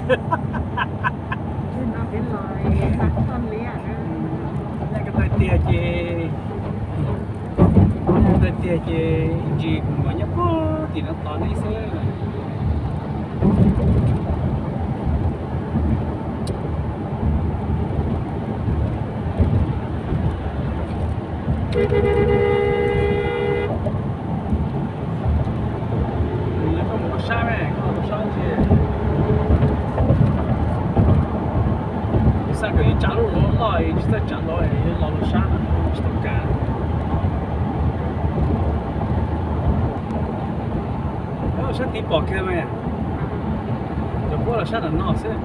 Nyob ko taw tiag ces, nyob ko taw tiag ces ib ntsis kuv mam nyob puag tim no tos nej xwb. Koj mus rau sab ne, koj mus rau sab tsis, kuv xav kom yus tsav lub loj loj, yus tsis txawj tsav ntawd, yus los rau sab no tsis tau kam. Sab tid pom kiag mas, cov puab los sab ntawm no xwb,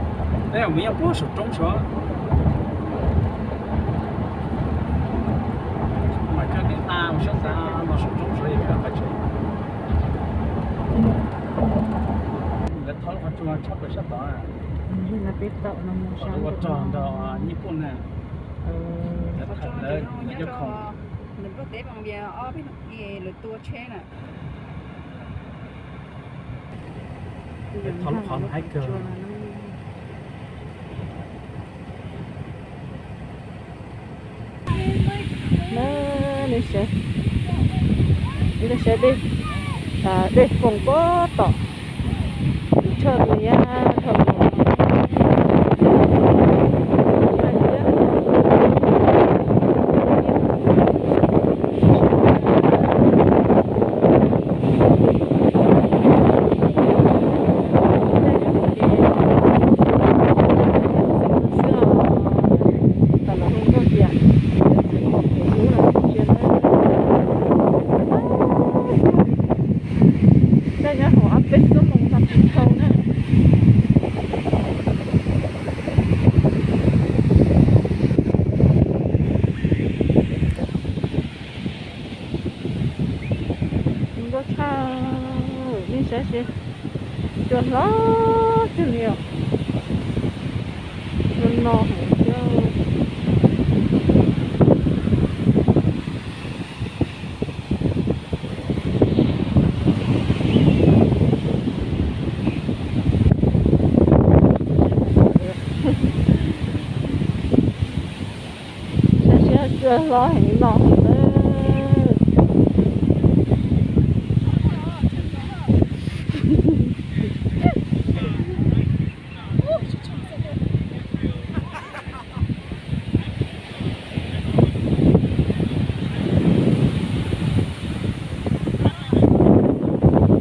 tab sis mas yog puab saum roob saud. Mas coj nej nqa mus saib xav los saum roob saud yog qhov tseeb. Lawv thov lub qhov tsua tshaj plaws sab tod. Ua rog nrog Nyij Pooj na. Lawv, lawv cov khoom. Lawv tua tsheb na. Thov lub qhov no haib kawg. Nej saib, nej saib dej, dej foom puag tom, tshaj li, tshaj li. Tej nyob hauv ob peb xuab moos tag tsis dhau na. Zoo nkauj tshaj, nej saib seb, cua hlob kawg li os. Cua no heev thiab. Saib seb cua hlob heev no.